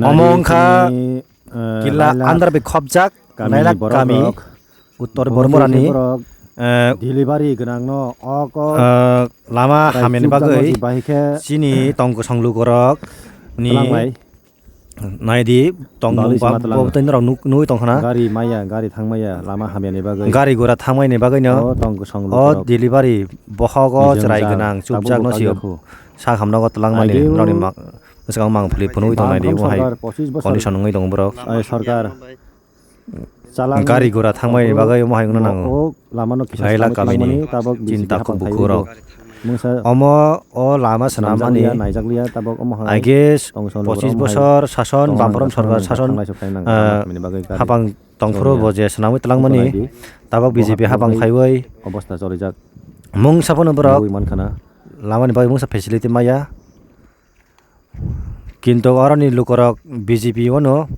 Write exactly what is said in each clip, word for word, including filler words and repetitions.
Omo wngkha chini, eh, Killa Lailak andar bai khopjak, kamini Lailak borok kami, rok. Uttor Bormorani, borok eh, delivery gwnangno o kok eh, lama hamyani bagwi bahai khe chini tong kwsong lukorok ni twlanglai. Naidi tong bali sima ba-, twlango. Bo tei norok nuk-, nugwi tongkhana. Gari maya, gari thangmaya, lama hamyani bagwi. Gari gura thangmaini bagwino o tong kwsong o lukorok delivery bohogo chwrai gwnang chubjakno sio. Sak hamnogo twlangmani norokni ma-, bwskango mangpili phunugwi tongnaidi mohai condition wngwi tongo borok. Ai sorkar. Gari gura thangmani bagwi omo hai wngna nango. Lailak kamini chini takhuk bukhurok. Omo o lama swnamani I guess pochis bosor sason, Bamrom sorkar sason, ah, hapang tongphuru bo je swnamwi twlangmani, tabok B J P hapang phaiwi mungsa phano borok lamani bagwi mungsa facility maya. Kintu oroni lukurok B J P o no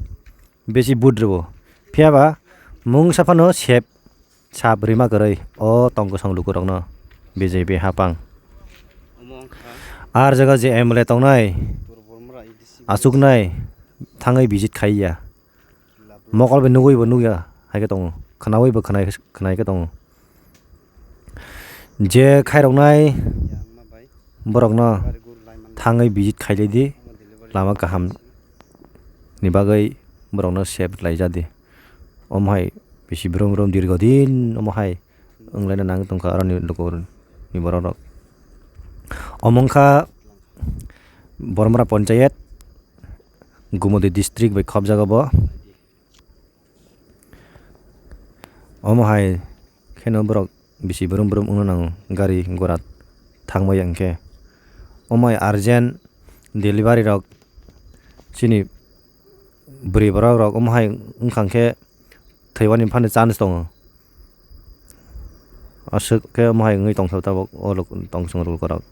besi vote rwo. Phiya ba mungsa phano sep sap rima kwrwi o tong kwsong lukurokno B J P hapang. Ar jaga je M L A tongnai, achuknai, thangwi visit khaiya. Mokol bai nugwi bo nugya hai khe tongo, khnaui bo khnai, khnai khe tongo. Je khairoknai borokno thangwi visit khailai di, lama kaham ni bagwi borokno save laija di. Omo hai bisi brum brum dirgo din omo hai wnglaina nang tongkha aroni lukurokni borok rok. Omo wngkha Bormora Ponchayat, Gumoti district bai khopjago bo. Omo hai kheno borok bisi brum brum wngna nango gari gura thangbai ya hwnkhe. Omo hai urgent delivery rok chini bwrwi borok rok omo hai wngkha hwnkhe thwimani phano chance tongo. Aswk khe omo hai wngwi tongkha tabuk o lok-, tong chwng lukurok.